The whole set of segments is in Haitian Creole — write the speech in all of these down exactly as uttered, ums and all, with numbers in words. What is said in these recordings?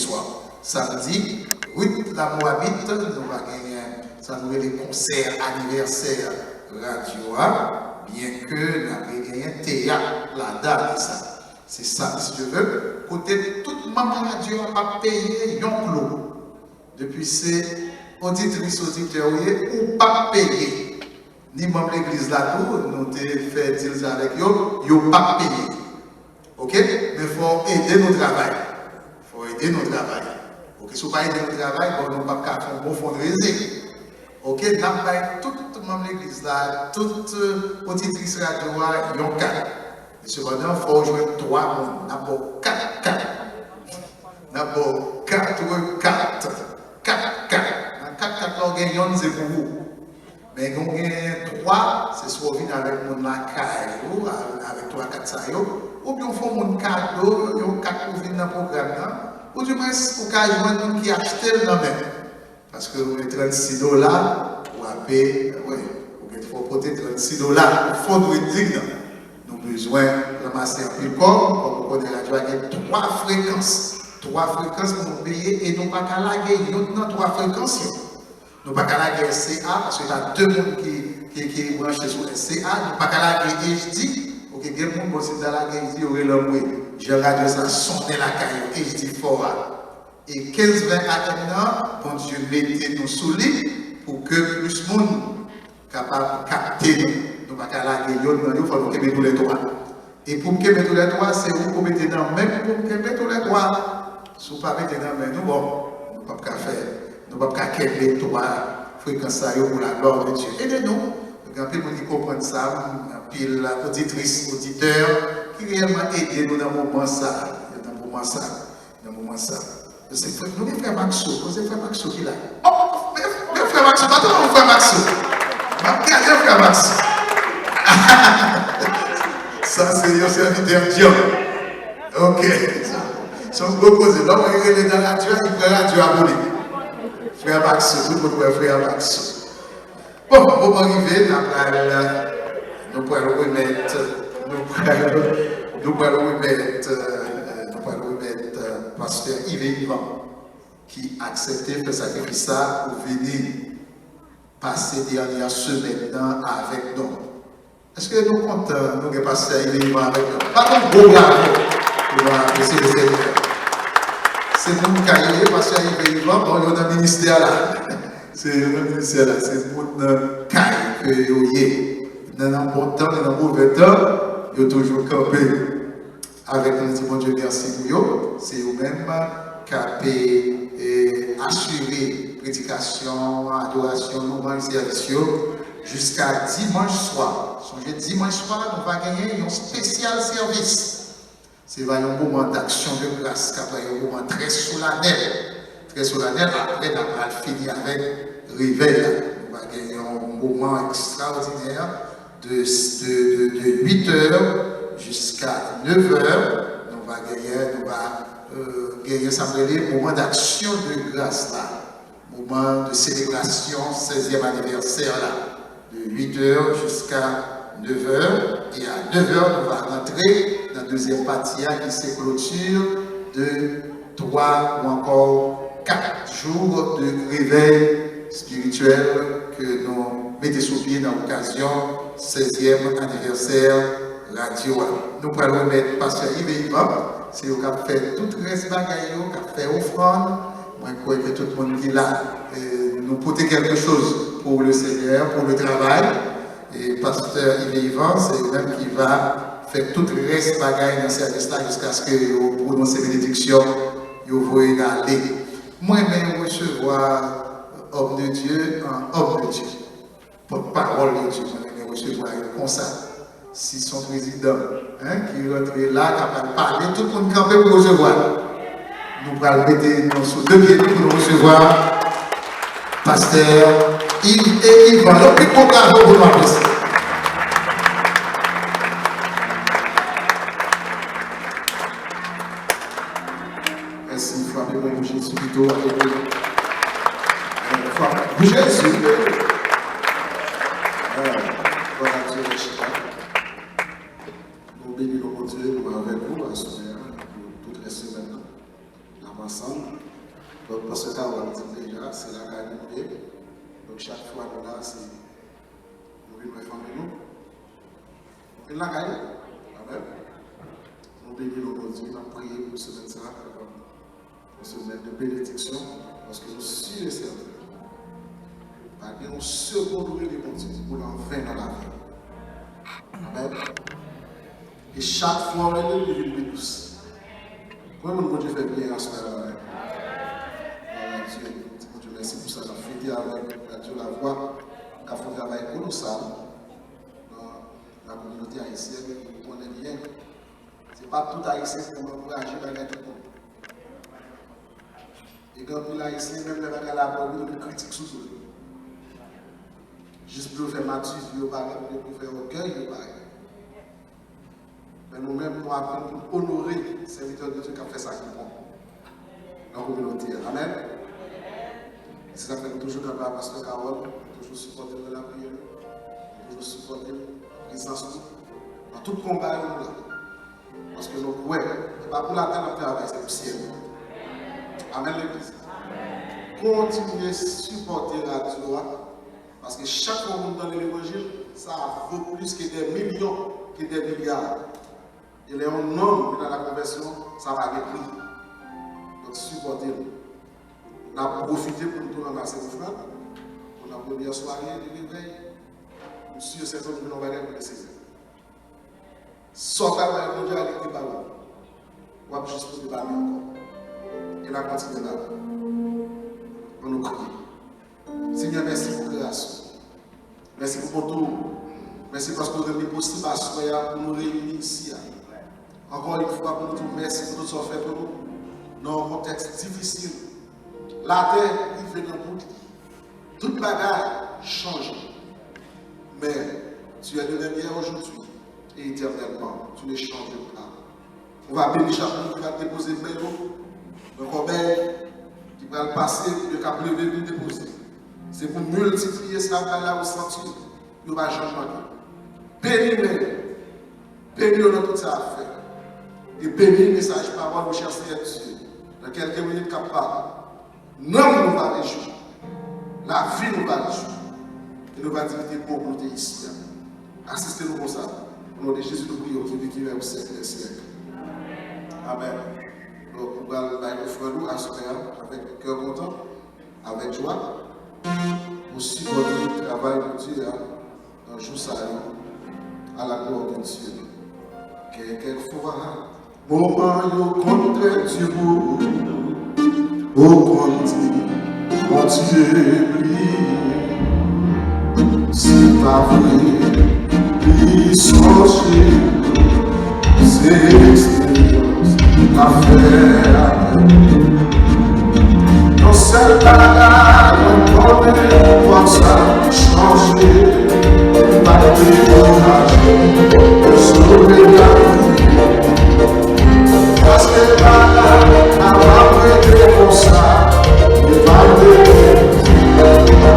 swa. Samdi, Ruth Lamoabit, nou va genyen sa nou rele konsè anivèsè radyo a, byenke n ap genyen teyat ladan sa. Se samdi, si Dye vle, kote tout manm radyo a p ap peye yon klou. Depi se oditris, oditè ou ye, ou p ap peye. Ni manm legliz la tou, nou te fè dil sa avèk yo, yo p ap peye. Oke? Men fò w ede nou travay. Fò w ede nou travay. Oke? Si w pa ede nou travay, bon, nou p ap ka fè yon bon fundraising. Oke? N ap bay tout manm legliz la, tout, euh, oditris radyo a yon kat. Men sepandan, fò w jwenn twa moun. N ap ba w kat kat. N ap ba w kat kat. Kat kat. Nan kat kat la, w gen yonn se pou ou. Men gen, w gen twa, se swa w vin avèk moun lakay ou, a-, avèk twa kat sa yo, oubyen w fè yon moun kado yon kat pou vin nan pwogram nan, oudimwens ou ka jwenn moun ki achte l nan men l. Paske ou gen trannsis dola, w ape, wi, ou gen fò pote trannsis dola pou fundraising nan. Nou bezwen ranmase anpil kòb, kòm ou konnen radyo a gen twa frekans. Twa frekans pou nou peye e nou pa ka lage youn nan twa frekans yo. Nou pa ka lage S C A, paske ta de moun ki, ki, ki branche sou S C A, nou pa ka lage H D, oke, gen moun, bon, si m ta lage H D, yo rele anmwe. Jan radyo sa sonnen lakay yo, H D fò a. E kenz ven A M nan, Bondye mete nou sou li pou ke plis moun kapab kapte nou. Nou pa ka lage yonn nan yo, fò nou kenbe toulètwa. E pou m kenbe toulètwa, se ou pou mete nan men m pou m kenbe toulètwa. Si w pa mete nan men nou, bon, nou p ap ka fè, nou p ap ka kenbe twa frekans sa yo pou laglwa de Dye. Ede nou. Gen anpil moun ki konprann sa, anpil oditris, oditè, ki reyèlman ede nou nan moman sa, nan moman sa. Nan moman sa. Se frè, nou gen frè Maxo. Kote frè Maxo ki la? Oh, men, men frè Maxo, pa twò frè Maxo. M ap gade frè Maxo. Sa se yon sèvitè dyanm. Ok. Se yon gwo koze. Lè mwen rele nan radyo a, li pran radyo a pou li. Frè Maxo, tout moun wè frè Maxo. Bon, moman rive, n a pral, nou pral remèt, nou pral, nou pral remèt, euh, nou pral remèt, euh, pastè Yves Yvan, ki aksepte fè sakrifis sa pou vini pase dènye semèn nan avèk nou. Èske nou kontan nou gen pastè Yves Yvan avèk nou? Bat yon gwo bravo pou nou apresye le Seyè. Se moun kay yo ye, pastè Yves Yvan, bon, yo nan ministè la. Se yo nan ministè la, se moun kay ke yo ye. Nan, nan bon tan, nan move tan, yo toujou kanpe avèk nou, di Bondye mèsi pou yo. Se yo menm k ap, e, asire predikasyon, adorasyon, louwanj, sèvis yo jiska dimanch swa. Sonje, dimanch swa, nou va genyen yon espesyal sèvis. Se va yon moman d'action de grâce, k ap yon moman trè solanèl. Trè solanèl, apre n a pral fini avèk revèy la. Nou va gen yon moman ekstraòdinè de, de, de, de uit è jiska nèf è. Nou va genyen, nou va, euh, genyen sa m rele moman d'action de grâce la. Moman de selebrasyon sèzyèm anivèsè la, de uit è jiska nèf è, e a nèf è, nou va rantre nan dezyèm pati a, ki se kloti de twa ou ankò kat jou de revèy espirityèl ke nou mete sou pye nan okazyon sèzyèm anivèsè radyo a. Nou pral remèt pastè Yves Yvan, se yo k ap fè tout rès bagay yo, k ap fè ofrann. Mwen kwè ke tout moun ki la, e, nou pote quelque chose pour le Seigneur, pour le travail. E pastè Yves Yvan, se yo menm ki va fè tout rès bagay nan sèvis la jiskaske yo pwononse benediksyon, yo voye n ale. Mwen renmen resevwa homme de Dieu an homme de Dieu. Pòtpawòl de Dye, mwen renmen resevwa yo konsa. Si se yon prezidan, en, ki rantre la, k ap al pale, tout moun kanpe pou resevwa l. Nou pral mete nou sou de pye nou pou nou resevwa pastè Yves Yvan. Yon pi gwo bravo pou nou apresye. Mèsi, frape men pou Jezi pito, alelouya. Frape pou Jezi. Glwa a Dye, chita. Nou beni non Bondye, nou avèk ou aswè a, pou tout rès semèn nan. N ap Ansanm. Donk, pastè Carol di m deja, se lakay nou ye. Donk, chak fwa nou la, se nou vin wè fanmi nou. Nou vin lakay nou. Amèn. Nou beni non Bondye, n ap priye pou semèn sa a, kapab yon semèn de benediksyon, paske nou si e sèten pa gen yon segonn rele Bondye ki pou l anven nan lavi w. Amèn. E chak fwa w rele l, li vin pi dous. Konbyen moun Bondye fè byen aswè a la? Glwa a Dye, nou di Bondye mèsi pou sa. N ap fete avèk Radio La Voix, k ap fè yon travay kolosal nan lakominote ayisyèn, e nou konnen byen, se pa tout Ayisyen ki konn ankouraje bagay tout moun. E gen anpil Ayisyen, menm lè bagay la bon, yo vin kritik sou tou. Jis pou yo fè matifi yo parèt, oubyen pou yo fè ògèy yo parèt. Men nou menm, nou aprann pou n onore sèvitè de Dye k ap fè sa ki bon nan kominote a. Amèn. Se sa k fè nou toujou kanpe ak pastè Carol, nou toujou sipòte l nan lapriyè, nou toujou sipòte l nan prezans nou, nan tout konba yo nou la. Paske nou kwè, se pa pou latè n ap travay, se pou syèl. Amèn, legliz. Kontinye sipòte radyo a, paske chak fwa moun tande levanjil, sa vo plis ke dè milyon, ke dè milya. E lè yon nonm vin a la konvèsyon, sa pa gen pri. Donk, sipòte l. N ap pwofite pou n tou ranmase ofrann, pou nan premyè sware de revèy, m si e sèten nou vin yon bagay pou Lesenyè. Sa w ta bay Bondye a, li te ba ou. W ap jis pote ba li ankò. E l ap kontinye ba ou. Ann nou priye. Senyè, mèsi pou gras ou. Mèsi pou bonte w. Mèsi paske w rann li posib aswè a pou nou reyini isi a. Ankò yon fwa, pou nou di w mèsi pou tout sa w fè pou nou nan yon kontèks difisil. Latè rive nan bout li. Tout bagay chanje. Men, tu es le même hier, aujourd'hui et éternellement. Tu ne changes pas. Ou va beni chak moun ki va depoze men yo nan kòbèy, ki pral pase, yo k ap leve vin depoze. Se pou miltipliye sa bagay la ou santi, yo pa janm manke. Beni men yo. Beni yo nan tout sa y ap fè. E beni mesaj pawòl ou, chè Senyè Dye. Nan kèlke minit k ap pale, nanm nou va rejwi. Lavi nou va rejwi. E nou va di li te bon pou nou te isi a. Asiste nou konsa. O non de Jezi nou priye w, ki viv, ki règne pou syèk dè syèk. Amèn. Donk, nou pral bay ofrann nou aswè a avèk kè kontan, avèk jwa, pou sipòte travay Bondye a nan jou sa yo, à la gloire de Dieu. Gen kèk fwa, moman yo konn trè di pou ou. Ou konn di, Bondye bliye. Se pa vre, li sonje. Se eksperyans m ap fè avèk ou. Yon sèl bagay mwen konnen, fòk sa chanje. M pa dekouraje, sove lavi m. Paske bagay la p ap rete konsa, li p ap rete konsa.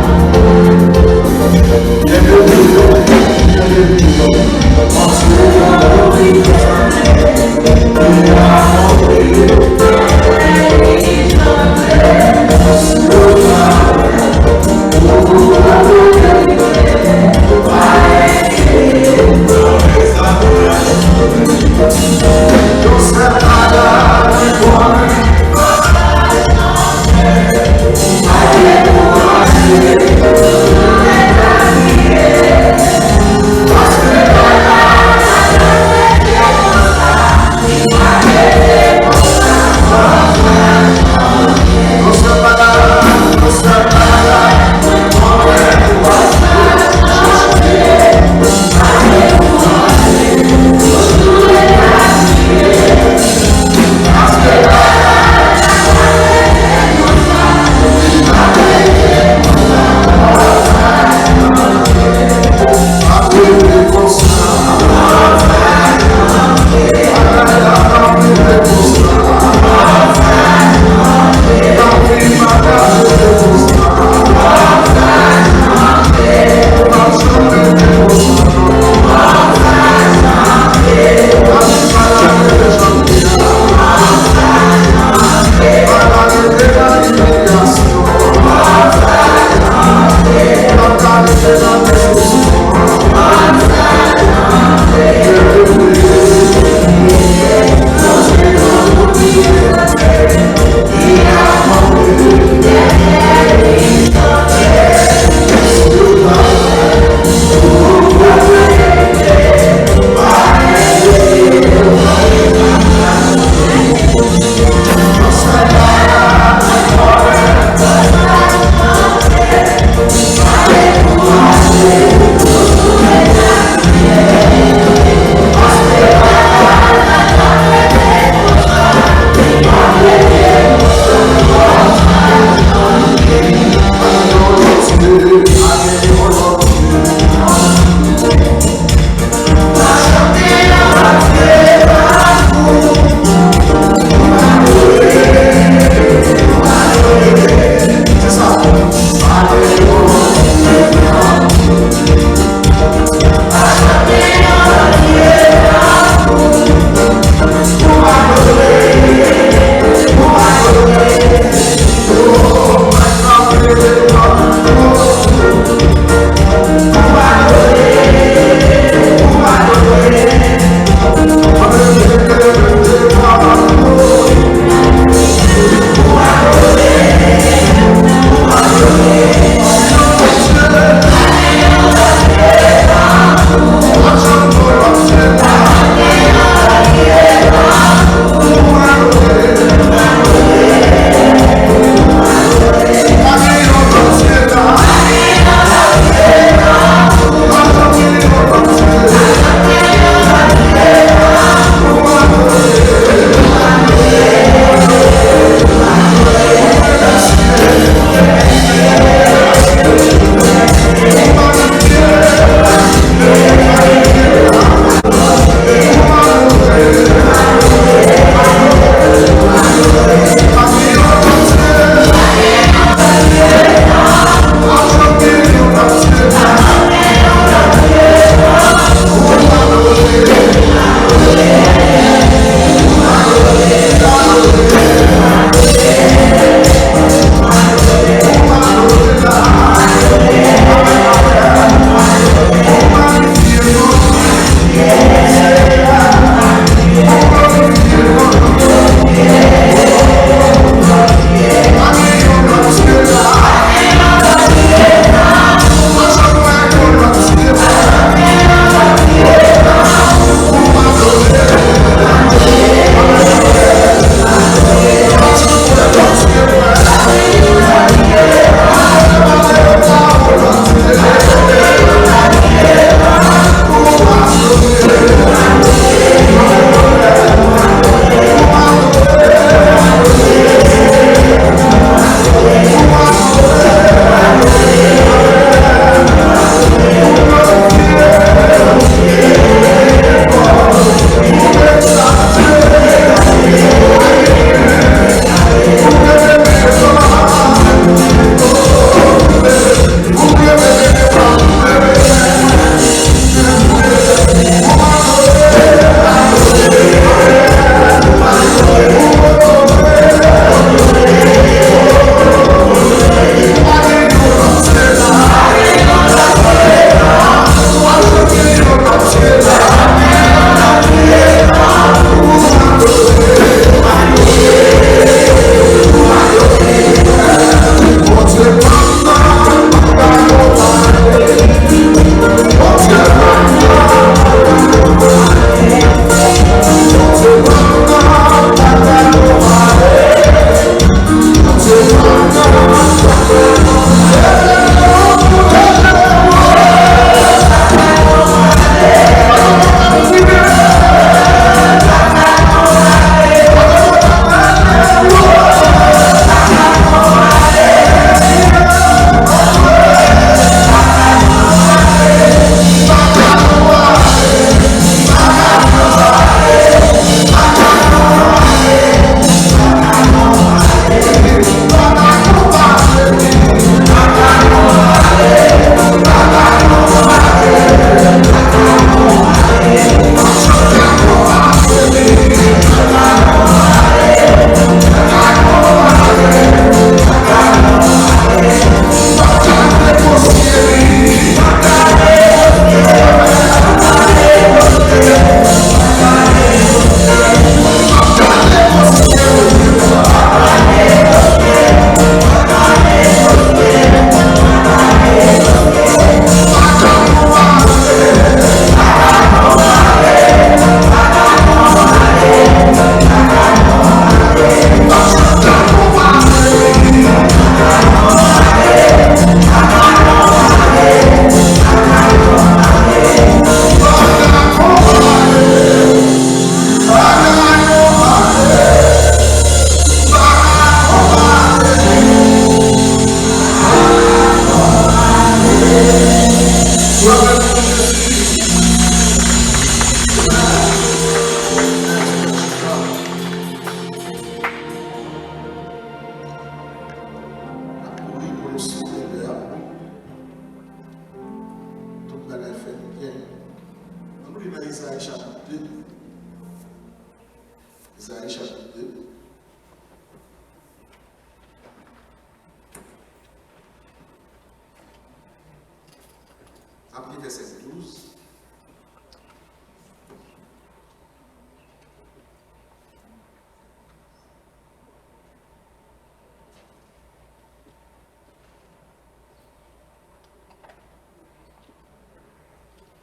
vèsè douz.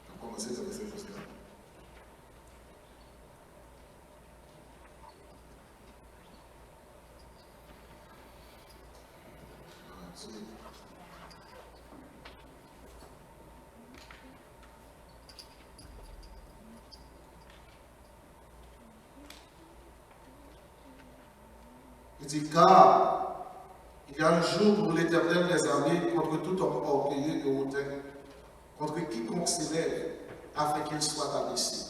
N ap kòmanse nan vèsè douz la. Li di, car il y a un jour pour l'Éternel des armées contre tout homme orgueilleux et hautain, contre quiconque s'élève afin qu'il soit abaissé,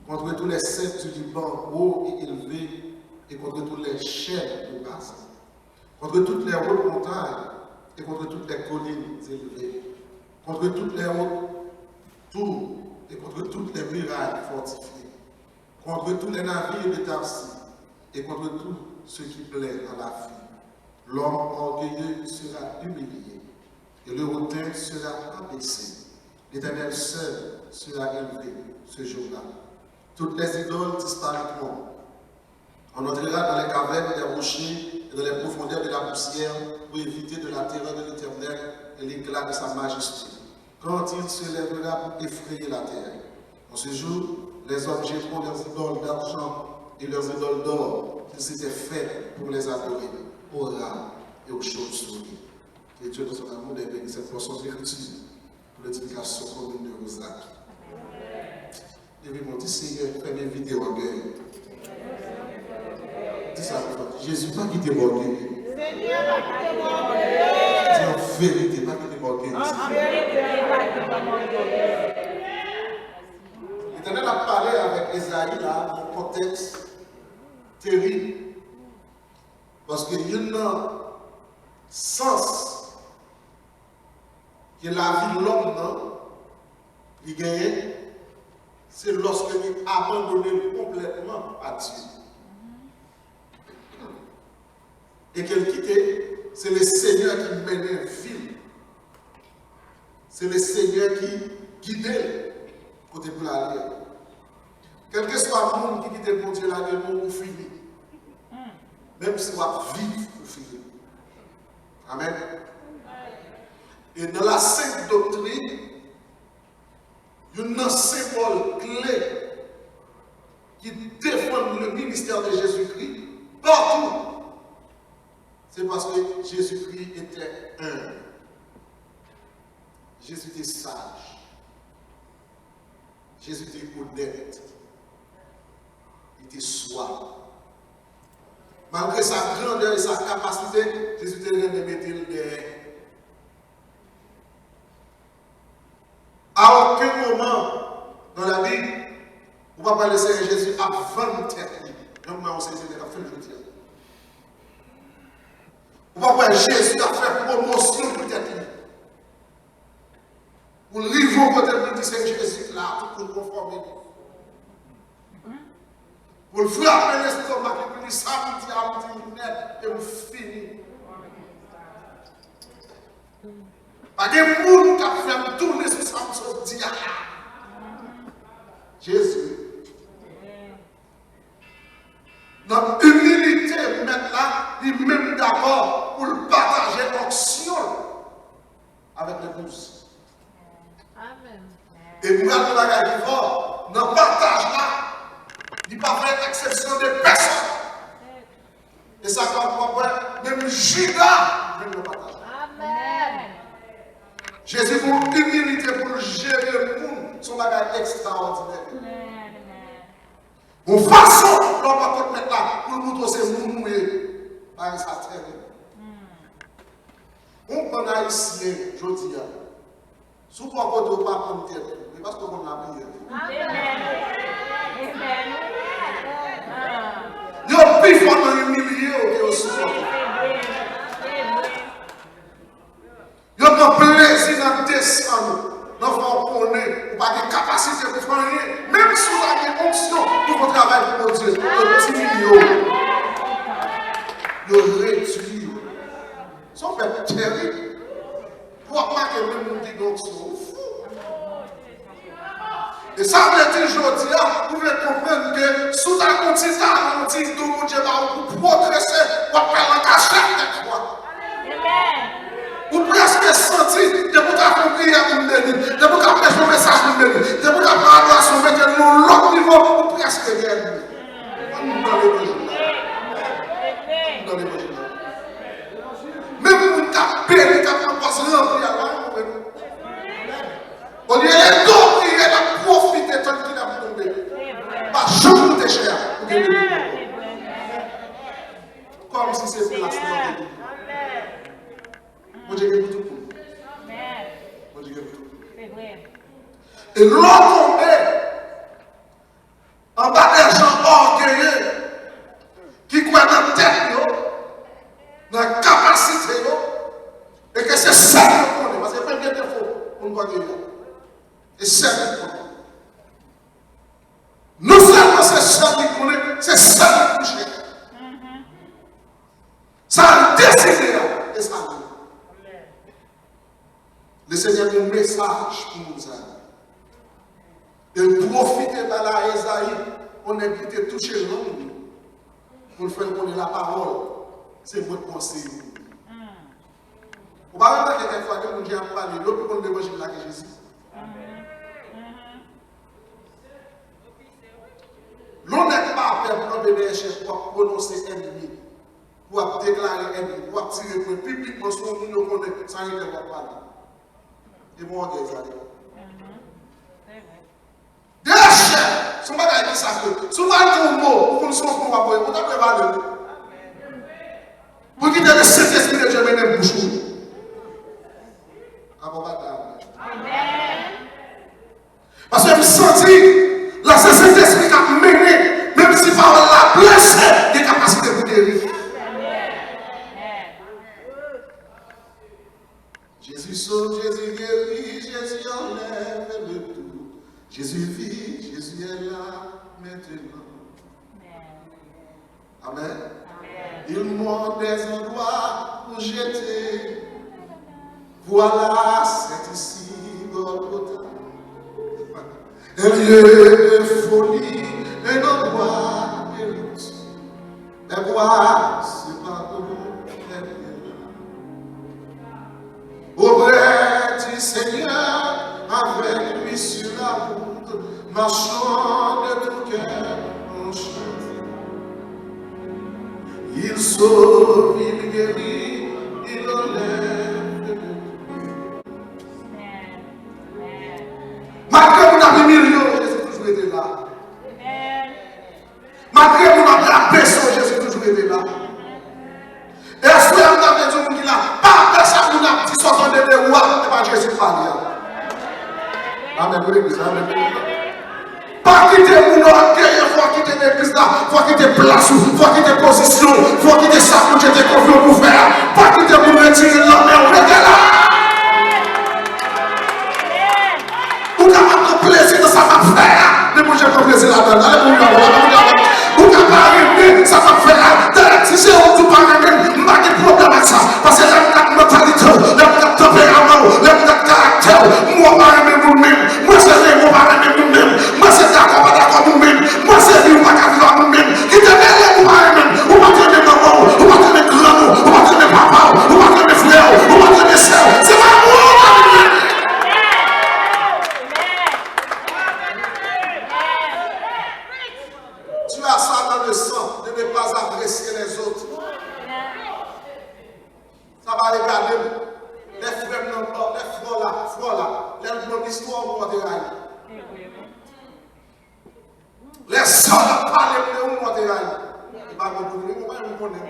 contre tous les ceps du Liban hauts et élevés, et contre tous les chênes de Basan, contre toutes les hautes montagnes et contre toutes les collines élevées, contre toutes les hautes tours et contre toutes les murailles fortifiées, contre tous les navires de Tarsis et contre tout ce qui plaît à la vue. L'homme orgueilleux sera humilié et le hautain sera abaissé. L'Éternel seul sera élevé ce jour-là. Toutes les idoles disparaîtront. On entrera dans les cavernes des rochers et dans les profondeurs de la poussière pour éviter de la terreur de l'Éternel et l'éclat de sa majesté, quand il se lèvera pour effrayer la terre. En ce jour, les hommes jetteront leurs idoles d'argent et leurs idoles d'or qu'ils s'étaient faites pour les adorer, Hora et aux chauves-souris. Que Dieu, dans son amour, ait béni cette portion d'écriture pour l'édification commune de Rosalie. Epi bon, di Senyè, fè m evite ògèy. Di sa pi fò. Jezi, pa kite m ògeye. Di an verite, pa kite m ògeye. Letènèl ap pale avèk Ezayi la nan yon kontèks terib. Paske youn nan sans ke lavi lòm nan li genyen, se lòske li abandone l konplètman a Dye. E ke l kite, se le Senyè ki mennen vi l. Se le Senyè ki gide l kote pou l ale a. Kèlkeswa moun ki kite Bondye lage l, ou fini. Menm si w ap viv, ou fini. Amèn. E nan la Sainte Doctrine, youn nan senbòl kle ki defann le ministère de Jésus-Christ partout, c'est parce que Jésus-Christ était humble. Jésus était sage. Jésus était honnête. Il était soi. Malgré sa grandeur et sa capacité, Jésus te renmen mete l dèyè. A okenn moman nan Labib, ou pa wè Senyè Jezi ap vann tèt li. Jan mwen wè yon seri de nèg ap fè l jodi a. Ou pa wè Jezi ap fè pwomosyon pou tèt li. Pou l rive yon kote pou l di se Jezi k la, tout moun konfòme li. Pou l frape lestomak li, pou l di sa m di a, m di l nèt e m fini. Pa gen moun k ap fè m tounen sou sa m sot di a la. Jezi. Nan imilite mèt la, li menm dakò pou l pataje onksyon l avèk lepouz. Amèn. E m pral di yon bagay ki fò, nan pataj la, li pa fè eksepsyon de pèsòn. E sa k ap wè, menm Jida jwenn nan pataj la. Amèn. Jezi gen yon imilite pou l jere moun, se yon bagay ekstraòdinè. Amèn. Yon fason lè w pa kont mèt la pou l montre w se moun ou ye. Bagay sa terib. Yon bann Ayisyen jodi a, si w pa kote w pa pran tèt ou, e paske w konn lapriyè. Yo pi fò nan imilye w ke yo sipòte. Yo pran plezi nan desann ou, nan fè w konnen ou pa gen kapasite pou fè anyen, menm si w ta gen onksyon pou fè yon travay pou Bondye. Yo diminye w. Yo redwi w. Se yon pèp terib. Pou w ap make menm moun ki gen onksyon, ou fou. E sa vle di jodi a, ou vle konprann ke si w ta gen yon ti talan, yon ti don Bondye ba ou pou pwogrese, w ap fè l an kachèt dèfwa. Ou prèske santi, depi w ta fè yon priyè, moun beni. Depi w ta prèche yon mesaj, moun beni. Depi w ta fè adorasyon, mete l nan yon lòt nivo, ou prèske gen ènmi. Ann nan levanjil la. Ann nan levanjil la. Menm moun k ap beni, k ap nan pòs ranpli a, pa yon pwoblèm. Olye edo w priye, l ap pwofite tann kilè pou tonbe. Pa janm koute chè a pou gen beni. Kòmsi se plas li an te di. Bondye gen pou tout moun. Bondye gen pou tout moun. E lè w tonbe, anba dè jan ògeye ki kwè nan tèt yo, nan kapasite yo, e ke se sèl yo konnen, paske premye defo moun ògeye a, se sèl li konnen. Non sèlman se sèl li konnen, se sèl li touche. Sa l deside a, e sa l ye. Lesenyè gen yon mesaj pou moun sa yo. E l pwofite bay Ezayi, yon nèg ki te touche lang li, pou l fè l konnen lapawòl, se mwen k konseye moun. Ou pa remake kèk fwa gen moun ki ap pale, yo pi konn levanjil la ke Jezi. Lè yon nèg pa pè pou kanpe dèyè chèf, pou ap pwononse ènmi, pou ap deklare ènmi, pou ap tire pwen piblikman sou yon moun yo konnen, sa gen lè w ap pale. E bon ògèy sa ye. Dèyè chèf, se yon bagay ki sakre. Si w pral di yon mo, ou konn se yon pwen w ap voye, ou ta dwe pale. Pou kite Sentespri de Dye mennen bouch ou. Apa w pa ta. Paske m santi, lè se Sentespri k ap mennen, menm si pawòl la blese, gen kapasite pou geri. Jésus sauve, Jésus guérit, Jésus enlève le doute. Jésus vit, Jésus est là maintenant. Amen. Il montre des endroits où j'étais. Voilà, c'est ici, Golgotha. Un lieu de folie, un endroit de lutte. Mais moi, c'est pas où elle est. Auprès du Seigneur, avec lui sur la route, marchons de tout cœur en chant. Il sauve, il guérit, il enlève. Malgre moun ap imilye w, Jezi toujou rete la. Malgre moun ap rabese w, Jezi toujou rete la. E aswè a, m ta vle di yon moun ki la, pa pè sa moun ap di, sa w tande de ou a, e pa Jezi k pale a. Amèn, wi, legliz la, amèn. Pa kite moun ògeye fè w kite legliz la, fè w kite plas ou, fè w kite pozisyon ou, fè w kite sa Bondye te konfye w pou fè a. Pa kite moun retire l nan men w, rete la. Ou kapab pran plezi nan sa m ap fè a, men Bondye pran plezi ladan l. Alelouya, alelouya. Ou ka pa renmen sa m ap fè a. Dayè, si se ou ki pa renmen l, m pa gen pwoblèm ak sa. Paske lè m gad mantalite w, lè m gad tanperaman w, lè m gad karaktè w, m wè w pa renmen moun menm. Mwen se renmen w pa renmen moun menm. Mwen se dakò w pa dakò moun menm. Mwen se viv ou pa ka viv ak moun menm. Kite mele m ou pa renmen m. Ou pa t renmen manman w, ou pa t renmen grann ou, ou pa t renmen papa w, ou pa t renmen frè w, ou pa t renmen sè w. Se pa moun ou pa renmen. Tu as ça dans le sang de ne pas apprécier les autres. Sa pa regade m. Lè frè m nan, lè frè w la, frè w la, lè l konn istwa w, ou te rayi. Lè sè w la pale m de ou, ou te rayi. E pa bon pou li, ou pa janm konnen.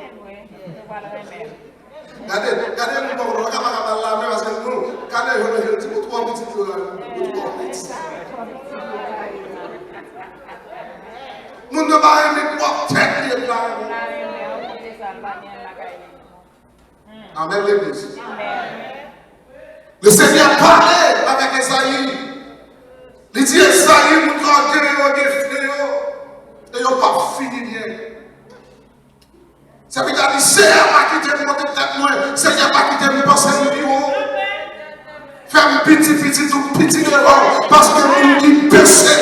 Gade, gade moun pa konn, ou ka pa ka pale la, men paske nou, gade yo, yo di, ou twò pitit, ou twò pitit. Moun nan pa renmen twòp tèt li, epi la renmen. Amèn, legliz. Lesenyè pale avèk Ezayi. Li di Ezayi, moun sa yo gen yo, gen fle yo, e yo p ap fini byen. Sèvitè a di, Senyè, pa kite m monte tèt mwen. Senyè, pa kite m panse m pi wo. Fè m piti, piti, tou piti devan w, paske moun ki bese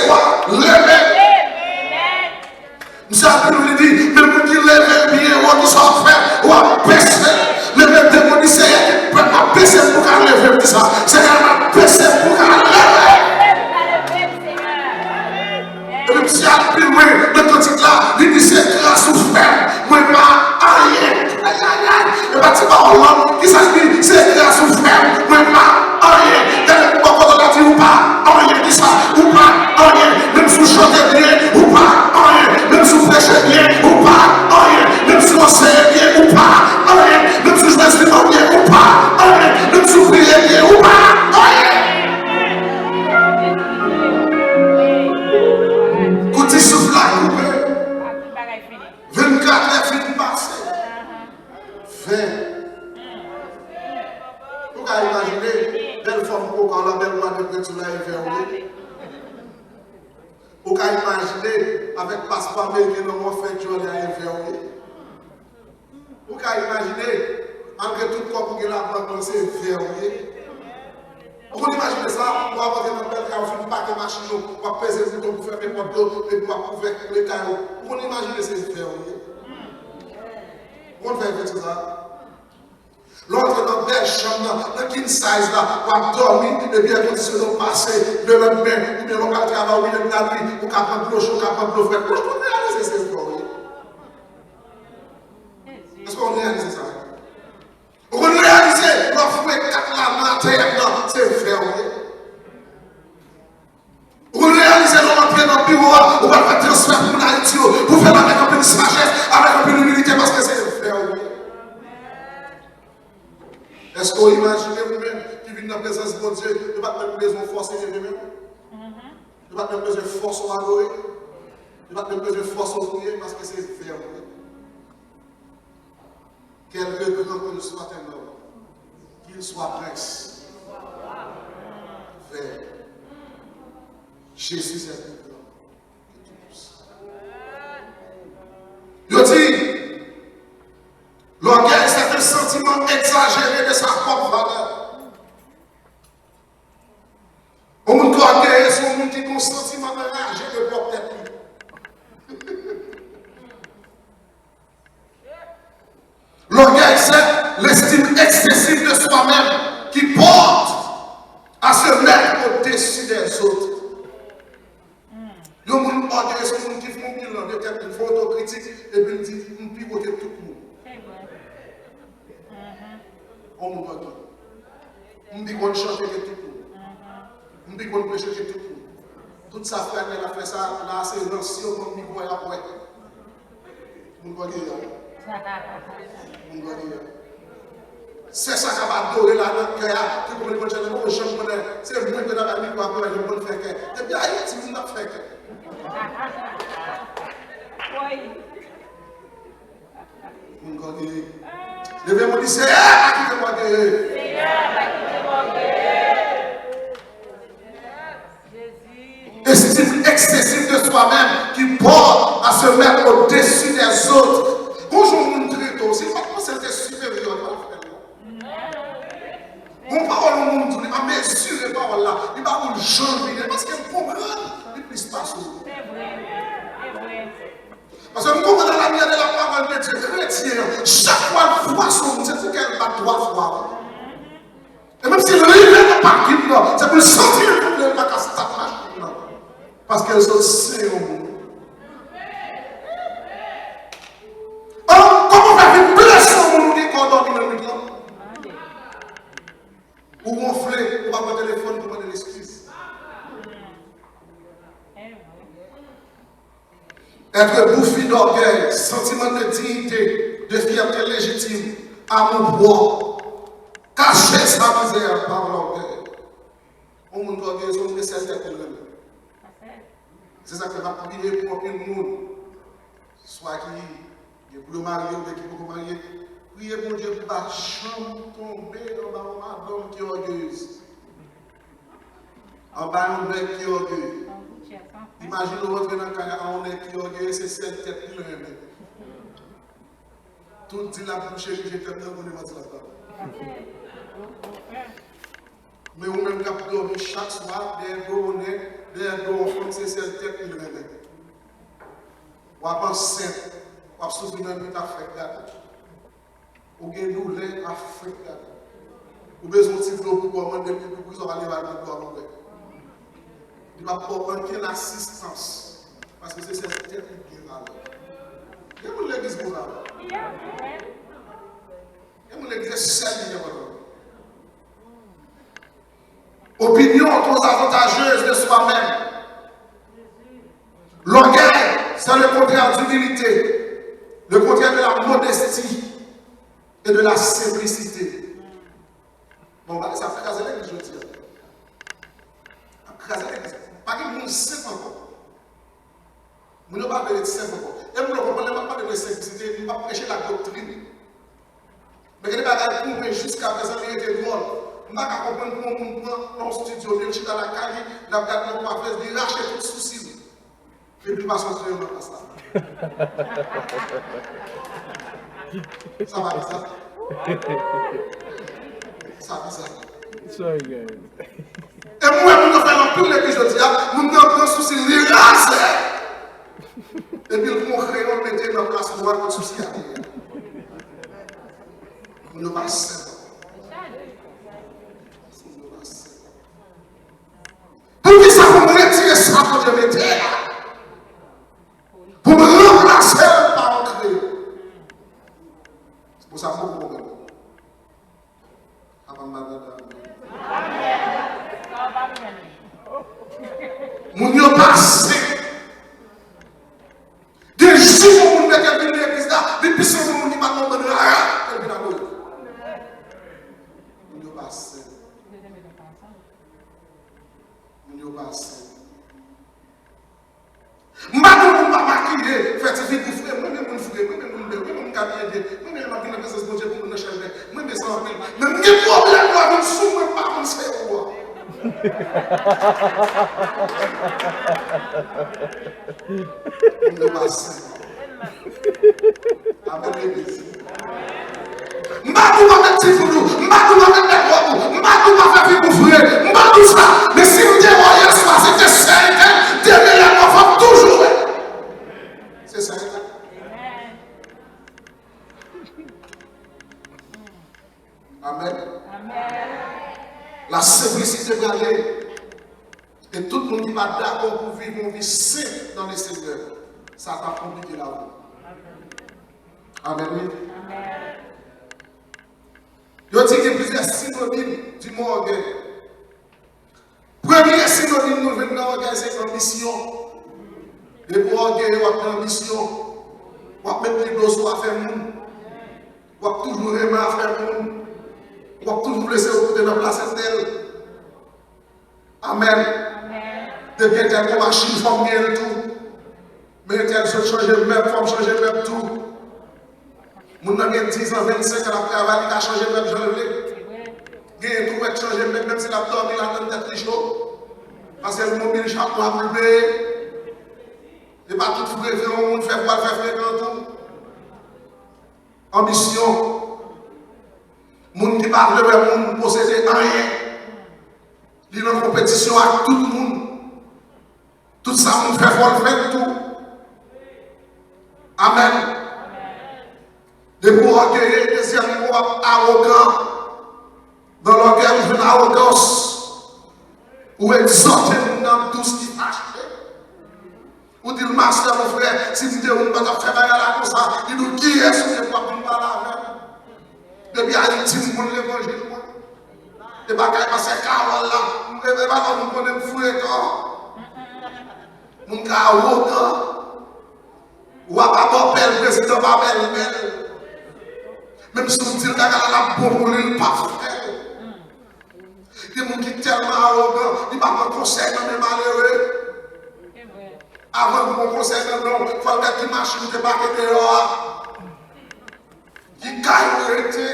Pati pawòl lan, ki sa l di? Se gras ou fè m, mwen pa anyen. Gade bò kote w la di ou pa anyen, di sa, ou pa anyen. Menm si w chante byen, ou pa anyen. Menm si w preche byen, ou pa anyen. Menm si w anseye byen, ou pa anyen. Menm si w jwe enstriman byen, ou pa anyen. Menm si w priye byen, ou pa anyen. Kou ti souf la koupe, vennkatrè fin pase. Ven. Ou ka imajine bèl fanm koka w la, bèl mwa de prèt sou la, e vè w ye. Ou ka imajine avèk paspò ameriken nan w ap fè djòlè a, e vè w ye. Ou ka imajine, malgre tout kòb ou gen labank lan, se vè w ye. Ou konn imajine sa? Ou ap antre nan bèl kay, ou fin pake machin ou, w ap peze bouton pou fèmen pòt yo, epi w ap ouvè kle kay ou. Ou konn imajine se vè w ye? Ou konn fè efeksyon sa? Lè w antre nan bèl chanm nan, nan king size la, w ap dòmi, epi èkondisyonan w pase, lelandmen, oubyen lè w pral travay, ou rive nan latri, ou ka pran dlo cho, ou ka pran dlo frèt. Èske w reyalize se vè w ye? Èske w reyalize sa? Ou konn reyalize, lè w foure kat la nan atè a, se vè w ye. Ou konn reyalize, lè w antre nan biwo a, ou pral fè transfè pou moun Ayiti yo, pou fè l avèk anpil sajès, avèk anpil imilite, paske se vè w ye. Èske w imajine ou menm ki vin nan prezans Bondye, yo pa t menm bezwen fòse leve men w? Yo pa t menm bezwen fòse w adore? Yo pa t menm bezwen fòse w priye, paske se vè w ye. Quelque grand qu'il soit un homme, qu'il soit prince, frère, Jésus est plus grand que tout. Yo di, l'orgueil, c'est un sentiment exagéré de sa propre valeur. Yon moun ki ògeye, se yon moun ki gen yon santiman anraje de pwòp tèt li. L'orgueil, c'est l'estime excessive de soi-même qui porte à se mettre au-dessus des autres. Yon moun ògeye, se yon moun ki fè yon bilan de tèt li, fè otokritik, epi l di, "M pi wo ke tout moun." Yon moun ògeye. "M pi konn chante ke tout moun. M pi konn preche ke tout moun." Tout sa frè Nèl ap fè sa la, se ransi yo konn mikwo y ap wè. Moun pa gen yon. Moun pa gen yon. Se sa k ap adore la nan kè a, ki konn li konn chante, mwen janm konnen, se mwen ki ta bay mikwo a, mwen janm konn fè kè. Depi Ayiti, moun ap fè kè. Moun pa gen. Leve men w di, Seyè, pa kite mwen gere. Estime excessive de soi-même qui porte à se mettre au-dessus des autres. Gon jan yon moun trete w, si l pa t panse l te siperyè w, li pa t ap fè l non. Gon pawòl yon moun di w, li pa mezire pawòl la, li pa wè l jan l vini, paske l konprann li plis pase w. Paske m konprann à la lumière de la parole de Dieu, kretyen an, chak fwa l fwase yon moun, se pou kè l bat twa fwa. E menm si l rive nan pakin nan, se pou l santi l tounen, l pa ka stat machin nan. Paske l sot sen yon moun. An, kòman w fè vin blese yon moun ou gen kò dòmi nan nwit lan? Ou wonfle, ou pa pran telefòn pou mande l eskiz. Être bouffi d'orgueil, sentiment de dignité, de fierté légitime, amour propre, cacher sa misère par l'orgueil. Yon moun ki ògeye, se yon moun ki sèl tèt li renmen. Se sa k fè m ap priye pou anpil moun, swa ki gen pou yo marye oubyen ki poko marye, priye Bondye pou pa janm tonbe anba yon madanm ki ògeyez. Anba yon nèg ki ògeye. Imajine w rantre nan kay a yon nèg ki ògeye, se sèl tèt li renmen. Tout di l ap bouche li, je t'aime nan, konnen manti l ap bay. Men ou menm k ap dòmi chak swa, dèyè do yon nèg, dèyè do yon fanm, se sèl tèt li renmen. W ap ansent, w ap soufri nan nwit, ap fèk gate. Ou gen doulè, ap fèk gate. Ou bezwen yon ti dlo pou bwè, mande l pou bri, sa w pa leve al nan dlo a pou bwè. Li p ap ba w okenn asistans, paske se sèl tèt li gen valè. Gen moun legliz konsa. Gen Dieu seul qui est important. Opinion trop avantageuse de soi-même. L'orgueil, c'est le contraire d'humilité, le contraire de la modestie et de la simplicité. Bon, bagay sa ap kraze legliz jodi a. Ap kraze legliz. Pa gen moun senp ankò. Moun yo pa vle ret senp ankò. E moun yo konprann lè m ap pale de senplisite, m p ap preche la doktrin. Men gen de bagay pou mwen jiskaprezan li rete dwòl. M pa ka konprann pou yon moun pran yon estidyo, li chita lakay li, l ap gade yon kwafèz, li rache tout sousi l. Epi l pa soti deyò nan klas la. Sa pa biza? Sa biza. Sorry, guys. E m wè moun yo fè l anpil legliz jodi a, moun nan pran sousi l, li raze. Epi l pran yon kreyon, l mete nan plas nwa kot sousi a te ye a. Moun yo pa senp. Moun yo pa senp. Poukisa pou m retire sa Bondye mete a? Pou m ranplase l pa yon kreyon. Se pou sa m poko konprann. Apa m pa tande amèn? Moun yo pa senp. Gen jou pou moun mete vin legliz la, li pi sanble moun ki pa t nan bann rara ke l vin adore. Moun yo pa senp. Moun yo pa senp. M pa di moun pa makiye, fè ti figi fre, mwen renmen moun fre, mwen renmen moun bèl, mwen renmen moun k abiye byen, mwen renmen lè m ap vin nan prezans Bondye pou moun nan chèch bèl, mwen renmen sa anpil. Men m gen pwoblèm lè w vin sou mwen, m pa konn se ou a. Moun yo pa senp. Amèn, legliz. M pa di w pa met ti goud ou, m pa di w pa met nèg wòb ou, m pa di w pa fè figi w fre, m pa di w sa. Men si m te wè w yè swa, se te sèl te demen lè mò fò m toujou wè. Se sèl te. Amèn. La simplicité prale. E tout moun ki pa dakò pou viv yon vi senp nan le Senyè, sa t ap konplike lavi. Amèn, wi. Yo di gen plizyè sinonim di mo ògèy. Premye sinonim nou jwenn nan ògèy se anbisyon. Depi w ògeye, w ap gen anbisyon. W ap met pi dlo sou afè moun. W ap toujou renmen afè moun. W ap toujou vle se ou ki te nan plas entèl. Amèn. Depi entèl gen machin, fò m gen l tou. Men entèl sot chanje mèb, fò m chanje mèb tou. Moun nan gen diz an, vennsenk an, l ap travay, li ka chanje mèb jan l vle. Genyen tou wè k chanje mèb, menm si l ap dòmi, l ap tann tèt li cho. Paske l mobil, chak mwa pou l peye. E pa tout fre vre yon moun fè pou al fè frekan tou. Anbisyon. Moun ki pa vle wè moun posede anyen. Li nan konpetisyon ak tout moun. Tout sa moun fè, fò l fè l tou. Amèn. Depi w ògeye, dezyèm mo a, awogan. Nan lògèy, ou jwenn awogans. Ou egzòte moun nan dous ki fache. Ou di l, mastè, mon frè, si m te ou, m pa t ap fè bagay la konsa. Li di w, kiyès ou ye pou w ap vin pale avè m? Depi Ayiti, m konn levanjil, mwen. E pa kay pastè Carole la, e pa la moun konnen m frekan. Moun ka awogan. Wa pa bòpè l, prezidan pa bèlmè l. Menm si w di l bagay la, l ap bon pou li, l p ap fè l. Gen moun ki tèlman awogan, li pa pran konsèy nan men malere. Avan l pran konsèy nan men w, fò l gad ki machin ou te pake deyò a. Ki kay ou rete.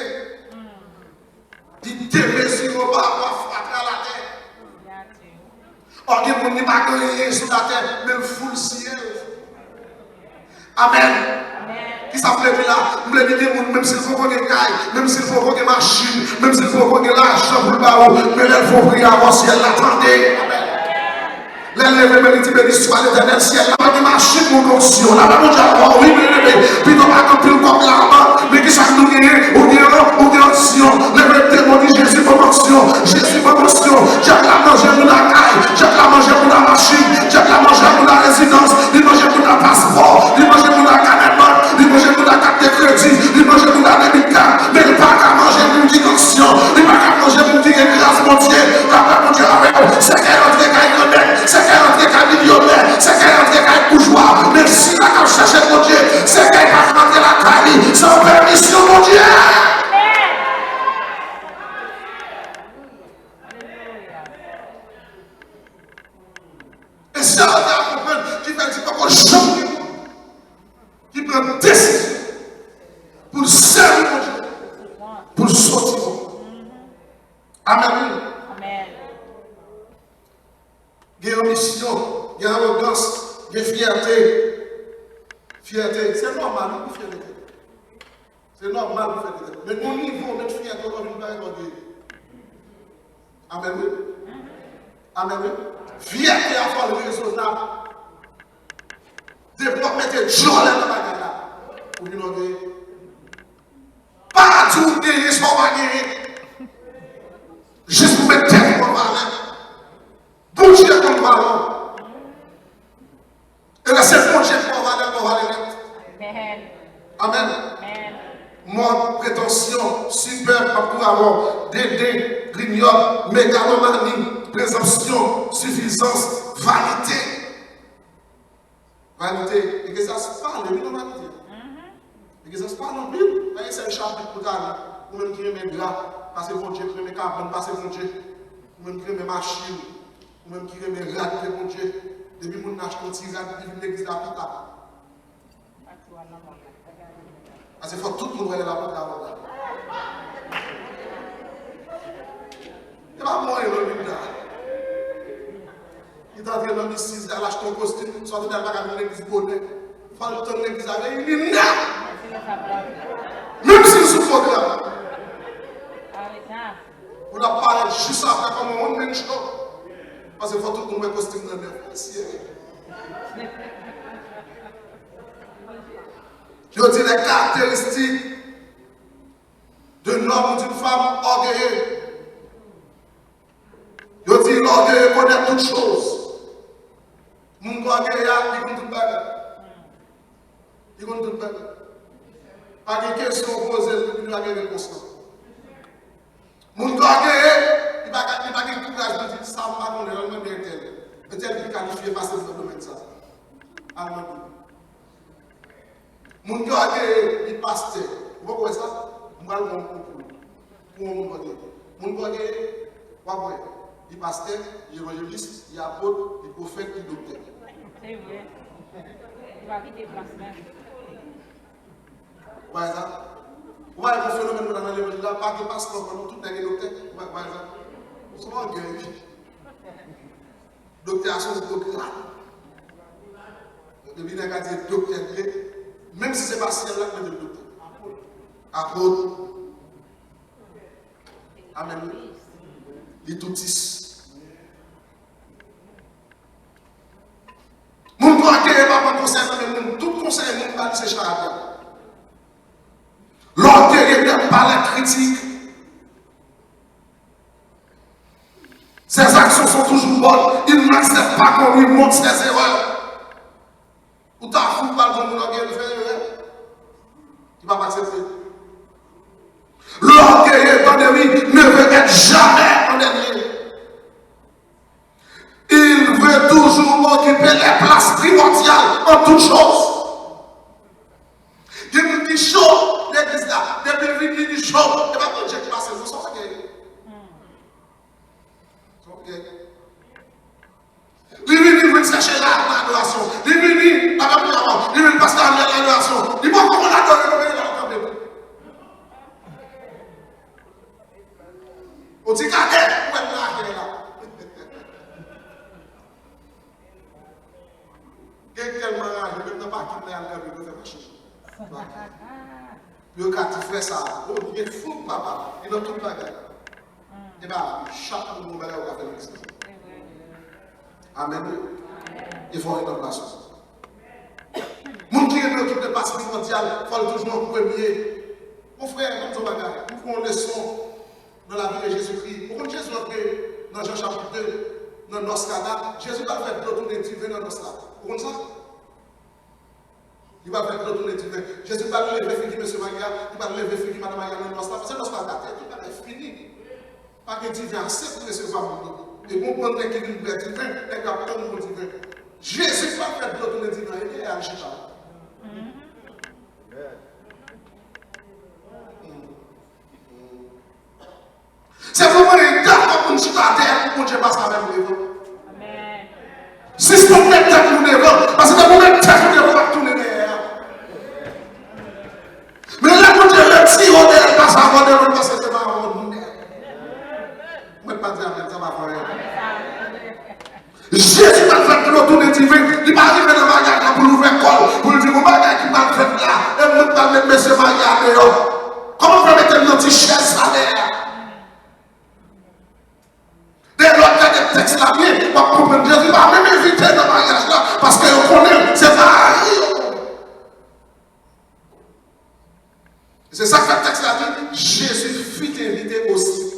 Li demezire w pa rapò a fatra latè. Ò, gen moun li pa gen anyen sou latè, men l foul syèl. Amèn. Kisa m vle di la? M vle di gen moun, menm si l poko gen kay, menm si l poko gen machin, menm si l poko gen lajan pou l ba ou, men lè l fè yon priyè avè w, syèl la tande. Amèn. Lè l leve men li di, beni swa Letènèl, syèl la pa gen machin moun onksyon. La pa Bondye akò, wi, byeneme. Pito pa gen anpil kòb labank, men kisa k nou genyen? Ou gen, ou gen onksyon. Leve demon, di Jezi ban m onksyon. Jezi ban m onksyon. Dyab la manje moun a kay. Dyab la manje moun a machin. Dyab la manje moun a rezidans. Li manje moun a paspò. Li manje moun a kanè bank. Li manje moun a kat de kredi. Li manje moun a debit card. Men li pa ka manje Amèn, wi. Amèn. Gen anbisyon, gen awogans, gen fyète. Fyète, se nòmal, wi, pou fyète tèt. Se nòmal pou fyète tèt. Men gon nivo, met fyète w, w vin parèt ògeye. Amèn, wi. Amèn, wi. Fyète a fò l rezonab. Depi w ap mete djòlè nan bagay la, ou vin ògeye. Pa di w genyen sa w pa genyen. Jis pou met tèt ou an valè. Bondye konn valè w. E lè se Bondye k ba w valè, l ba w valè nèt. Amèn. Amèn. Amèn. Mòd, pretansyon, sipèb, m ap tou avè w, deden, grinyòl, megalomani, prezanpsyon, sifizans, vanite. Vanite, Eklezyas pale, wi, nan vanite. Eklezyas pale anpil. Pa gen sèl chapit pou ta li. Ou menm ki renmen dra, paske Bondye k renmen kabann pase Bondye. Ou menm ki renmen machin, ou menm ki renmen rad ke Bondye. Depi moun nan achte yon ti rad, li vin legliz la pita. Paske fòk tout moun wè lè l ap antre avè w la. E pa mwen, non, Linda. Li t antre nan Macy's, l al achte yon kostim, sòti la, l pa ka vin legliz bonè. Fò l tann legliz la reyini nèt. Menm si l sou pwogram. Ou t ap parèt jis apre kòm yon one man show. Paske fò tout moun wè kostim nan nèf. Mesye. Yo di les caractéristiques d'un homme ou d'une femme orgueilleux. Yo di l'orgueilleux connaît toutes choses. Moun ki ògeye a, li konn tout bagay. Li konn tout bagay. Pa gen kesyon w poze l, li pa gen repons lan. Moun ki ògeye, li pa ka, li pa gen kouraj pou di, "Sa m pa konnen, al mande entèl. Entèl pi kalifye pase m nan domèn sa." Al mande. Moun ki ògeye, li pastè. Ou poko wè sa? M pral pran yon kou pou li. Pou yon moun ògeye. Moun ki ògeye, w ap wè. Li pastè, li evanjelis, li apot, li pwofèt, li doktè. Se vre. Li pa kite plas menm. Ou pa wè sa? Ou pa wè gon fenomèn nou nan levanjil la, pa gen pastè ankò non, tout nèg e doktè. Ou pa, ou pa wè sa? Se yon ògèy, wi. Doktè a se yon gwo grad. Depi nèg la di doktè l ye, menm si se pa syèl la k mete l doktè. Apot. Amèn. Li toutis. Moun ki ògeye pa pran konsèy nan men moun. Tout konsèy moun ba li se charabya. L'orgueilleux n'aime pas la critique. Ses actions sont toujours bonnes. Il n'accepte pas qu'on lui montre ses erreurs. Ou ta fout pral gon moun ògeye, li fè erè. Li p ap aksepte. L'orgueilleux, tande wi, ne veut être jamais en dernier. Il veut toujours occuper les places primordiales en toutes choses. Gen moun ki cho legliz la, depi l vini, li cho. E pa Bondye ki pase l, non, se ògèy. Se ògèy. Li vini, li vin chèche la nan adorasyon. Li vini, pa gen moun avan. Li vin pastè Ariel nan adorasyon. Li poko konn adore non, men la kanpe. Ou ti gade, ou wè l lage la. Gen tèlman raje, menm nan pakin la, y al kanpe pou fè machin. Pou yo ka di frè sa a, oh, li gen fouk papa, li nan tout bagay. E pa chak moun gon bagay ou ka fè nan legliz la. Amèn, wi. E fò w ret nan plas ou. Moun ki renmen okipe plas primòdyal, fò l toujou an premye. Mon frè, ban m di w yon bagay, m pran yon leson nan lavi de Jezikri. Ou konn Jezi antre nan Jan chapit de, nan nòs Kana, Jezi pral fè dlo tounen diven nan nòs la. Ou konn sa? Li pral fè dlo tounen diven. Jezi pral leve figi mesye marye a, li pral leve figi madan marye a nan nòs la, paske nòs la gate, tout bagay fini. Pa gen diven ase pou resevwa moun yo. E gon bann nèg ki vin bwè diven, nèg yo ap tann bon diven. Jezi pral fè dlo tounen diven, ebyen, al chita. Se pou mwen dakò pou n chita atè pou Bondye pase avè nou devan. Sispann met tèt nou devan, paske depi w met tèt ou devan, w ap tounen dèyè a. Men lè Bondye retire w dèyè l, pase avè w devan, l pase devan avè w, moun dèyè. pa di amèn, sa pa fè anyen. Jezi pa t fè dlo tounen diven. Li pa rive nan maryaj la pou l ouvè kò l, pou l di, "Gon bagay ki mal fèt la, e mwen k pral met mesye marye a deyò." Kòman w fè mete m nan ti chèz sa dèyè a? Dayè, lè w ap gade tèks la byen, w ap konprann Jezi pa menm envite nan maryaj la, paske yo konnen l, se mari yo konnen. Se sa k fè tèks la di, Jésus fut invité aussi.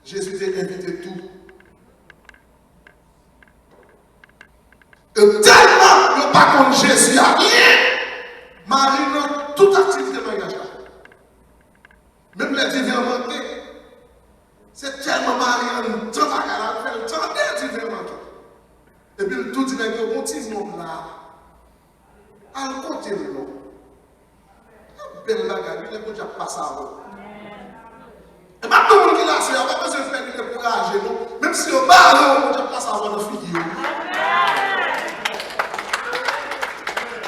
Jezi te envite tou. E tèlman yo pa konn Jezi a byen, Mari nan tout aktivite maryaj la. Menm lè diven an manke, se tèlman Mari anndan bagay la, l fè l tande diven an manke. Epi l tou di nèg yo, "Gon timoun la, al kote l non." Yon bèl bagay, wi, lè Bondye ap pase avè w. E pa tout moun ki la, sè a, pa bezwen fè li dekouraje, non. Menm si yo bare w, Bondye ap pase avè w nan figi yo.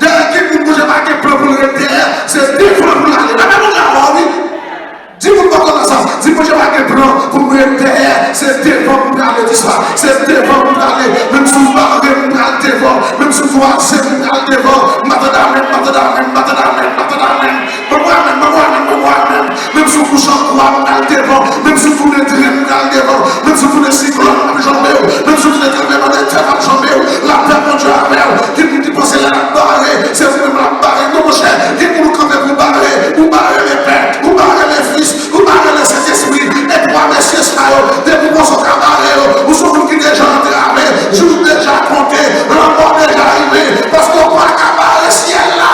Dèyè, gen moun Bondye pa gen plan pou l ret dèyè, se devan pou l ale. Leve men w la, wi. Di moun bò kote sa, di, "Bondye pa gen plan pou mwen dèyè, se devan m prale." Di sa, "Se devan m prale, menm si w bare m, m pral devan, menm si w kwaze m, m pral devan." M pa tande amèn, m pa tande amèn, m pa tande amèn, m pa tande amèn. Ban mwen amèn, ban mwen amèn, ban mwen amèn. Menm si w kouche an kwa, m pral devan, menm si w tounen dren, m pral devan, menm si w tounen siklòn, m ap janbe w, menm si w tounen tranblemanntè, m ap janbe w. Lapè Bondye avè w. Gen moun ki panse lè l ap bare, se ou menm l ap bare. Non, monchè, gen moun ou kanpe pou bare, ou bare lepè, ou bare lefis, ou bare Lesentespri. E twa mesye sa yo, depi w panse w ka bare yo, ou se yon moun ki deja antrave, jou w deja konte, lanmò deja rive, paske w pa ka bare syèl la.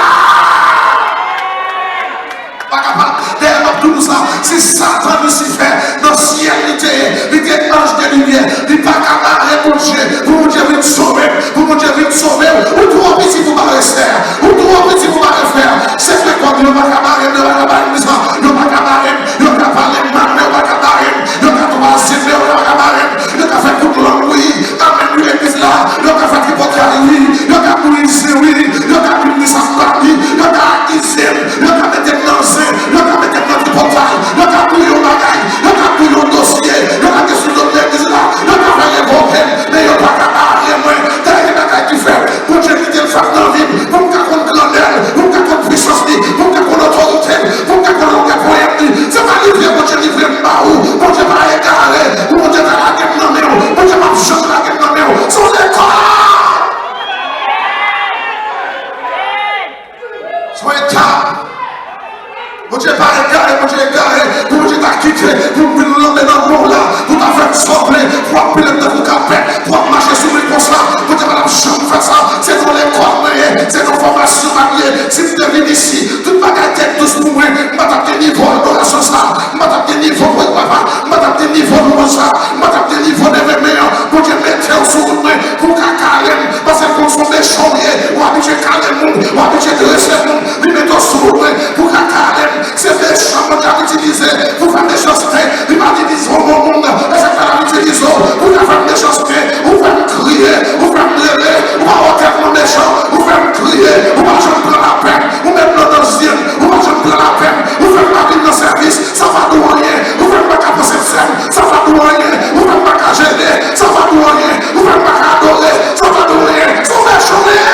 Pa kapab. Dayè, m ap di nou sa, si Satan Lisifè nan syèl li te ye, li te anj de limyè, li pa ka bare Bondye, pou Bondye vin sove m, pou Bondye vin sove w. Ou twò piti pou bare sè a, ou twò piti pou bare frè a. Se fè kòm yo pa ka bare m, yo pa ka bare m, di sa, yo pa ka bare m, yo ka pale m mal, men yo pa ka bare m, yo ka twaze m, men yo pa ka bare m, yo ka fè kout lang, wi, amèn, wi, legliz la, yo ka fè tripotay, wi, yo ka brize, wi, yo ka vin di sa m pa di, yo ka akize m, yo ka mete m nan zen, yo ka mete m nan tripotay, yo ka touye yon bagay, yo ka touye yon dosye, yo ka desoudre legliz la, yo ka fè revoke m, men yo pa ka bare mwen. Dayè, gen bagay ki fèt, Bondye kite l fèt nan vi m, pou m ka konn grandè l, pou m ka konn pisans li, pou m ka konn otorite l, pou m ka konn longè ponyèt li. Se pa livre Bondye livre m ba ou. Bondye pa egare. Pou Bondye ta lage m nan men w, Bondye p ap janm lage m nan men w. Se yon lekòl. Se yon etap. Bondye pa egare, Bondye egare pou Bondye ta kite pou m vin lanmen nan men w la, pou ta fè m sa w vle, pou w ap pile m tankou kapèt, pou w ap mache sou mwen konsa. Bondye pa t ap janm fè sa. Se yon lekòl mwen ye, se yon fòmasyon m ap ye. Si m te vin isi, tout bagay te dous pou mwen, m pa t ap gen nivo adorasyon sa, m pa t ap gen nivo, wi papa, m pa t ap gen nivo louwanj sa, m pa t ap gen nivo leve men an. Bondye mete w sou wout mwen pou w ka kale m, paske l konn se yon mechan w ye, w abitye kale moun, w abitye drese moun, li mete w sou wout mwen pou w ka kale m. Se mechan Bondye ap itilize pou fè mechanste. Li pa t itilize yon bon moun, e sa k fè l ap itilize w pou w ka fè m mechanste. Ou fè m kriye, ou fè m rele, ou pa wè tèlman mechan, ou fè m kriye, ou pa janm pran lapèn, ou met dlo nan zye m, ou pa janm pran lapèn, ou fè m pa vin nan sèvis, sa pa di w anyen, ou fè m pa ka pran sent sèn, sa pa di w anyen, ou fè m pa ka jene, sa pa di w anyen, ou fè m pa ka adore, sa pa di w anyen, se yon mechan w ye.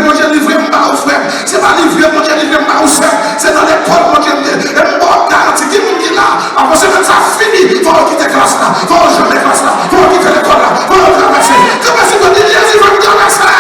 Bondye livre m ba ou, frè m. Se pa livre Bondye livre m ba ou, sè m. Se nan lekòl Bondye m ye. E m ba w garanti, gen moun ki la, avan semèn sa fini, fò yo kite klas la, fò yo janbe klas la, fò yo kite lekòl la, fò yo travèse. Travèse, Bondye, Jezi fè m travèse.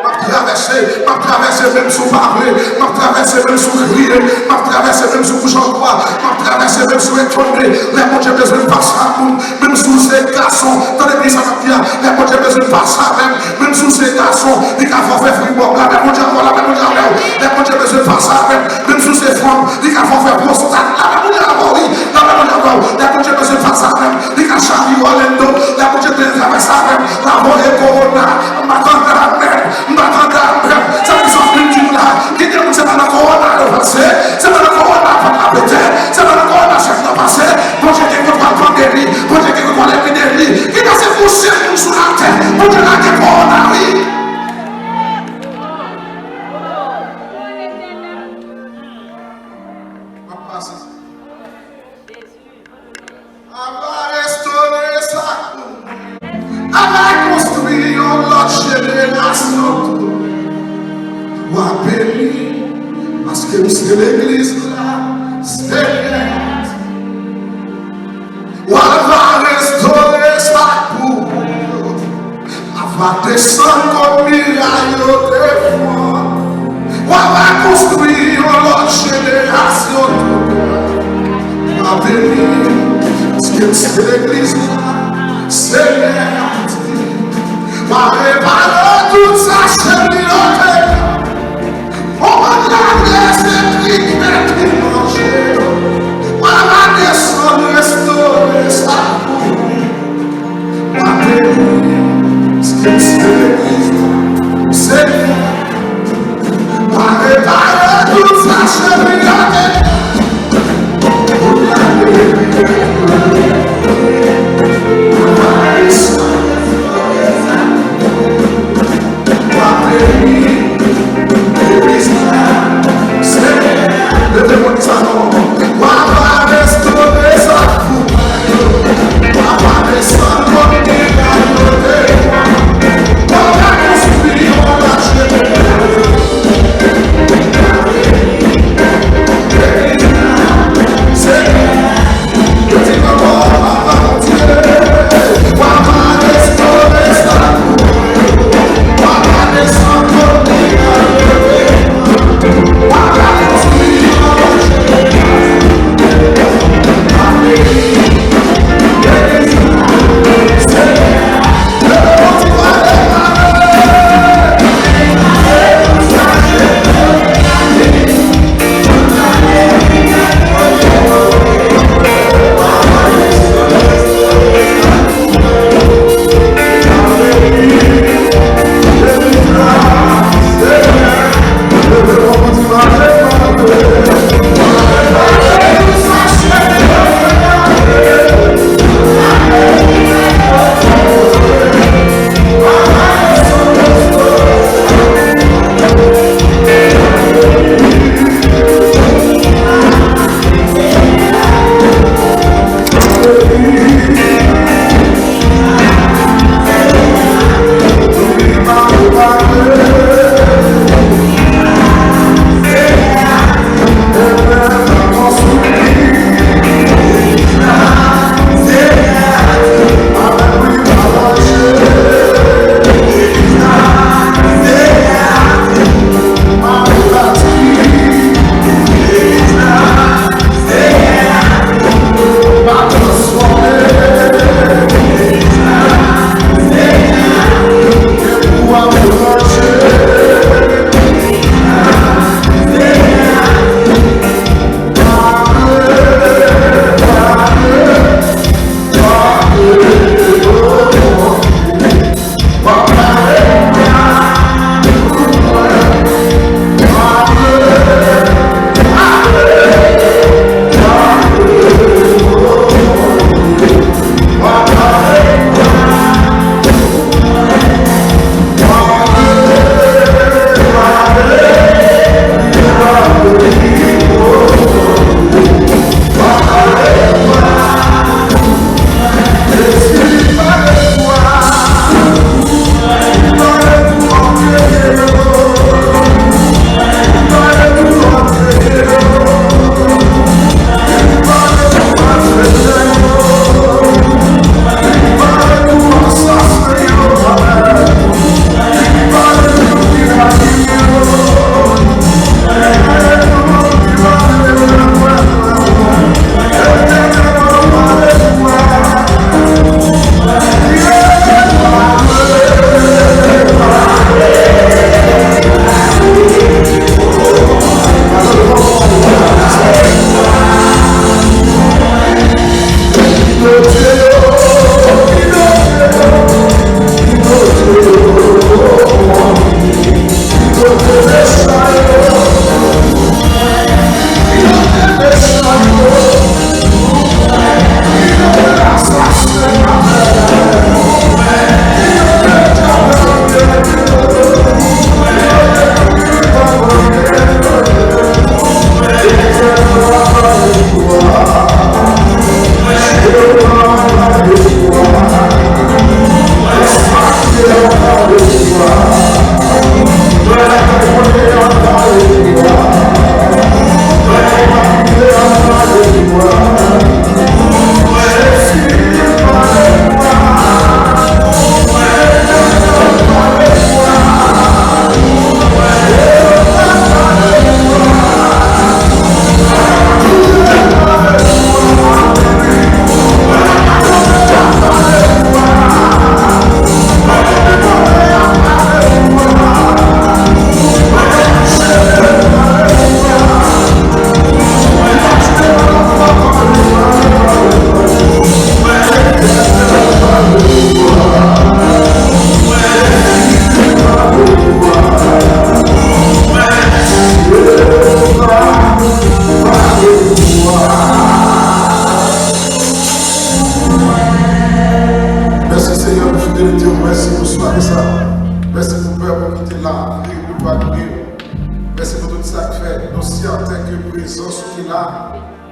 M ap travèse, m ap travèse menm si w pa vle, m ap travèse menm si w kriye, m ap travèse menm si w kouche an kwa, m ap travèse menm si w etone. Lè Bondye bezwen fas a moun, menm si w se gason, tande byen sa m ap di a, lè Bondye bezwen fas avè m, menm si w se gason, li ka fè w fè fibwòm, lapè Bondye avè w, lapè Bondye avè w. Lè Bondye bezwen fas avè m, menm si w se fanm, li ka fè w fè pwostat, lapè Bondye avè w, wi, lapè Bondye avè w. Lè Bondye bezwen fas avè m, li ka chapye w Orlando, lè Bondye bezwen travèse avè m, la voye kowona, m pa tande amèn, m pa tande amèn. Sa ki sa vin di m la? Gen de moun se pa nan kowona yo pase, se pa nan kowona vant la pete, se pa nan kowona chèf nan pase. Bondye gen kontwòl pandemi, Bondye gen kontwòl epidemi. Gen de se pousyè moun sou latè, Bondye lage kowona, wi. M ap pase. A va restore sa pou mwen. A va konstwi yon lòt jenerasyon tou. W a beni, paske m se legliz la, Senyè. W a va restore sa pou mwen. A va desann kot miray yo te fon. W a va konstwi yon lòt jenerasyon tou. W a beni, paske m se legliz la, Senyè a di. W a repare tout sa cheri yo te. Ou konn lave se pli kè ki manje. W a va desann restore sa pou mwen. W a beni, paske m se legliz la, Senyè. W a repare tout sa cheri yo te.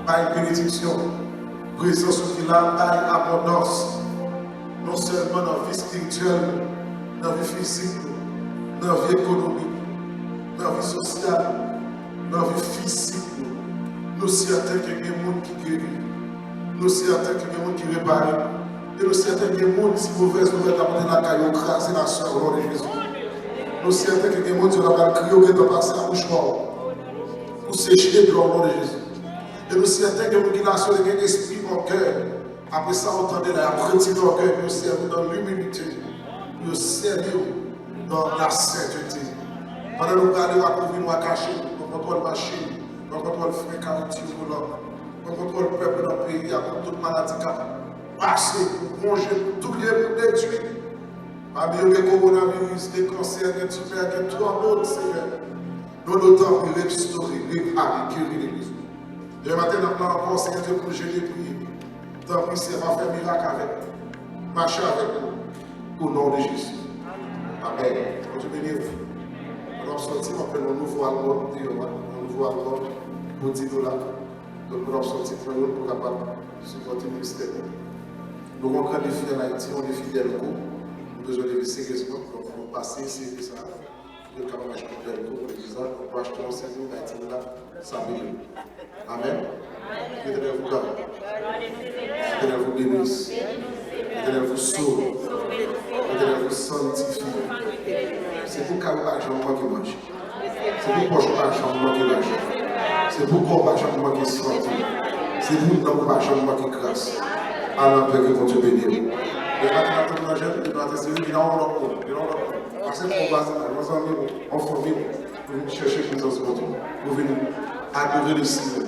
bay benediksyon. Prezans ou ki la bay abondans. Non sèlman nan vi espirityèl nou, nan vi fizik nou, nan vi ekonomik nou, nan vi sosyal nou, nan vi fizik nou. Nou sèten ke gen moun ki geri. Nou sèten ke gen moun ki repare. E nou sèten gen moun, si movèz nouvèl ta monte lakay yo, kraze nasyon o non de Jezi. Nou sèten ke gen moun, si yo ta pral kriye, yo gentan pase a mouchwa pou seche dlo o non de Jezi. E nou sèten gen moun ki la, si yo te gen espri ògèy, apre sa, ou tande la, y ap retire ògèy pou yo sèvi w nan imilite, pou yo sèvi w nan lasentete. Pandan nou prale, w a kouvri, nou a kache, pran kontwòl machin, pran kontwòl fren, kawoutchou, volan, pran kontwòl pèp nan peyi a, kont tout maladi k ap pase, pou wonje, pou touye, pou detwi. Pami yo gen kowonaviris, gen kansè, gen timè, gen twòp lòt, Senyè. Non, nou tanpri, restore, repare, geri legliz ou. Demen maten, n ap la ankò, Senyè Dye, pou jene, priye. Tanpri, Senyè, pa fè mirak avèk nou. Mache avèk nou. O non de Jezi. Amèn. Bondye beni w. Pandan w ap sòti, m ap fè yon nouvo albòm deyò a, yon nouvo albòm pou di nou la. Donk, pandan w ap sòti, pran youn pou kapab sipòte ministè nou. Nou gen yon gran defi ann Ayiti, yon defi dèlko. Nou bezwen leve seryezman. Donk, nou pase seri sa a. Pou yo kapab achte yon dèlko pou legliz la. Donk, nou achte yon seri, nou bay timoun la san mil. Amèn. Que l'Éternel vous garde. Que l'Éternel vous bénisse. Que l'Éternel vous sauve. Que l'Éternel vous sanctifie. Se pou kay ou pa janm manke manje. Se pou pòch ou pa janm manke lajan. Se pou kò ou pa janm manke sante. Se pou nanm ou pa janm manke gras. Al anpè, ke Bondye beni w. Demen maten n ap tann nan jèn, demen maten se vin nan yon lòt moun, vin nan yon lòt moun. Pase yon vwazen, yon zanmi w, yon fanmi w, pou vin chèche prezans Bondye, pou vin adore Lesenyè.